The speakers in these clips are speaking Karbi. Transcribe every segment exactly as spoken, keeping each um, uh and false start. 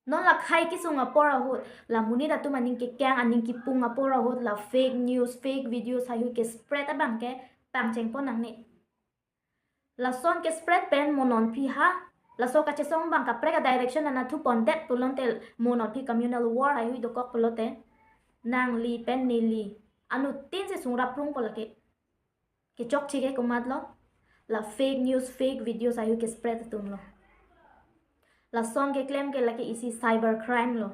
Non la khei kesung apor ahut, la monit atum aning kekang, aning kepung apor ahut, la fake news, fake videos haihui ke spread abang ke pangcheng pon nangne. Lason ke spread pen mo non phi ha, laso kachesong abang kaprek a direction anatthu pondet pulote mo non phi communal war haihui dokok pulote, nangli pen neli anuttin si sungrap rung po lake. Kechokche ke komatlo? La fake news, fake videos haihui ke spread atumlo. Lason keklem ke lake isi cyber crime lo.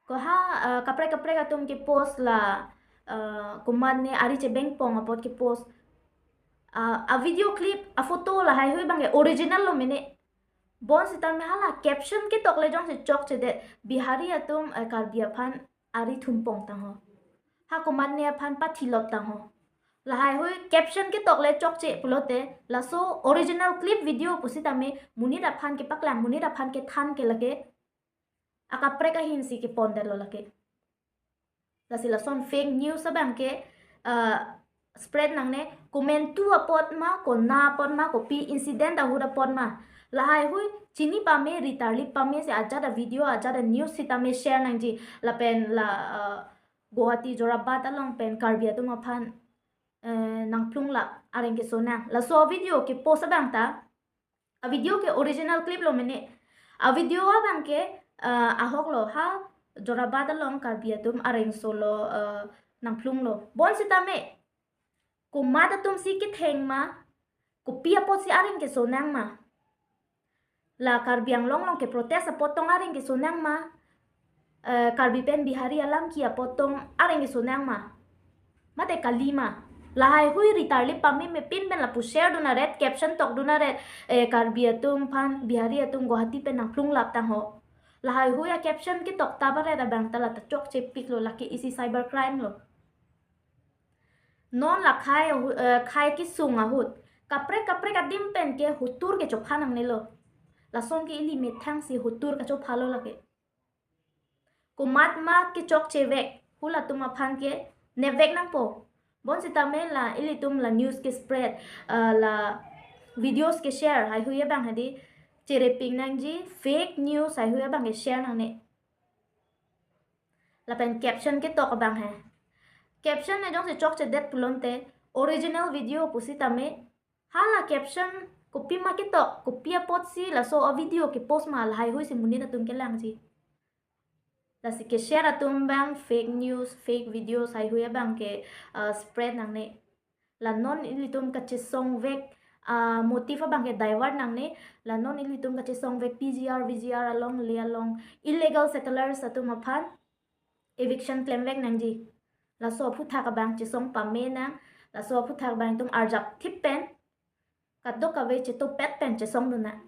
Ko ha, uh, kaprek kaprek atum ke post la, uh, komatne ari chebeng pong apot ke post. Uh, a video clip, a photo la haihui abang ke original lo mene. Bonsitame hala caption ketok le jongsi chokchedet, Bihari atum, uh, Karbi aphan ari thum pong tangho. Ha komatne aphan pathilot tangho. La haihui caption ketok le chokche pulote, laso original clip video pusitame monit aphan kepaklang, monit aphan kethan ke lake akaprek ahin si kepondetlo lake. Lasi lason fake news abang ke, uh, spread nangne, komantu apot ma, kona apot ma, kopi incident ahut apot ma, la haihui chini pame, ritarlip pame si ajat a video, ajat a news sitame share nangji. Lapen la, uh, Guwahati Jorabat along pen Karbi atum aphan, eh, nangphlung lap areng keso nang. Laso video ke post abang ta, a video ke original clip lo mene. A video abang ke, eh, ahok lo ha Jorabat along Karbi atum areng solo, eh, nangphlung lo. Bonsitame komat atum si ketheng ma, kopi apot si areng keso nang ma. La Karbi Anglong along ke protest apot tong areng keso nang ma, eh, Karbi pen Bihari alam ki apot tong areng keso nang ma. Mate kali ma. La haihui ritarlip pame me pin pen lapu share dun aret, caption tok dun aret, eh, Karbi atum aphan Bihari atum Guwahati pen nangphlung lap tangho. La haihui a caption ketok ta baret abang ta la ta chokche piklo, lake isi cyber crime lo. Non la khei ahu-, eh, khei kesung ahut, kaprek kaprek adim pen ke hotur kechopha nangnelo. Lason ke ili methang si hotur kachopha lo lake. Komat ma kechokche vek, halatum aphan ke nepvek nangpo. Bonsitame la ilitum la news ke spread, eh, la videos ke share haihui abang hadi cherepik nangji, fake news haihui abang ke share nangne. Lapen caption ketok abang he. Caption ne jongsi chokchedet pulote, original video pusitame, hala caption kopi ma ketok, kopi apot si laso a video ke post ma, la haihui si monit atum kelangji. Lasi ke share atum abang fake news, fake videos haihui abang ke, uh, spread nangne. La non ilitum kachesong vek, ah, motive abang ke divert nangne. La non ilitum kachesong vek P G R, V G R along, le along illegal settlers atum aphan eviction klem vek nangji. Laso aphuthak abang chesong pame nang, laso aphuthak abang itum arjap thip pen, kadokave chetopet pen chesong dun nang.